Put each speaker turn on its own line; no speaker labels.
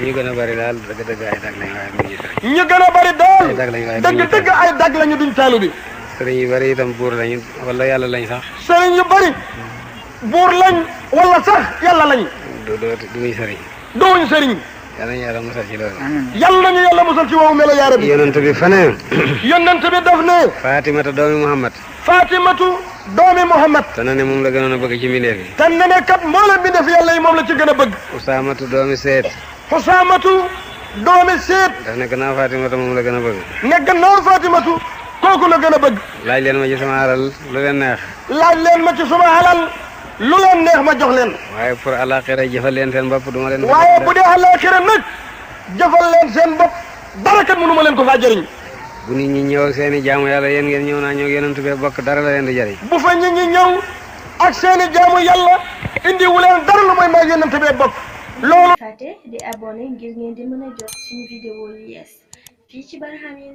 ñu gën a bari daal dëgg-dëgg ay dag lañ waaye duñu sëriñ.
ñu gën a bari daal
ay dag lañ waaye duñu
dëgg ay dag lañu duñ taalibe.
sëriñ yu bari itam buur lañu wala yàlla lañ sax.
sëriñ yu bari buur lañ wala sax yàlla lañ.
duñu sëriñ.
duñu sëriñ.
yàlla ñu yàlla musal ci loolu.
yàlla ñu yàlla musal ci woowu melo yaa rabbi.
yonent bi fa ne.
yonent bi daf ne.
Fatimata doomi Muhammad.
Fatimatu doomi Muhammad.
te na ne moom la gënoon a bëgg ci mbindeef yi.
te na ne kat mboolem mbindeef yàlla yi moom la ci gën a bëgg.
Usaamatu doomi Seet.
Usaamatu doomi Seet.
daf ne gannaaw Fatimata moom la gën a bëgg.
ne gannaaw Fatimatu kooku la gën a bëgg.
laaj leen ma ci sama alal lu leen neex.
laaj leen ma ci sama alal lu leen neex ma jox leen.
waaye pour alaxira jëfal leen seen bopp duma leen.
waaye bu dee alaxira nag jëfal leen seen bopp dara kat mënu ma leen ko faa jëriñ.
bu nit ñi ñëw ak seen i jaamu yàlla yéen ngeen ñëw naa ñëw yonent bi bokk dara la leen di jëriñ.
bu fa nit ñi ñëw ak seen i jaamu yàlla indi wu leen dara lu mooy maa yonent bi bokk loolu.
fàtte di abonné ngir ngeen di mën a jot suñu vidéo yu yees fii ci Barhamiennes.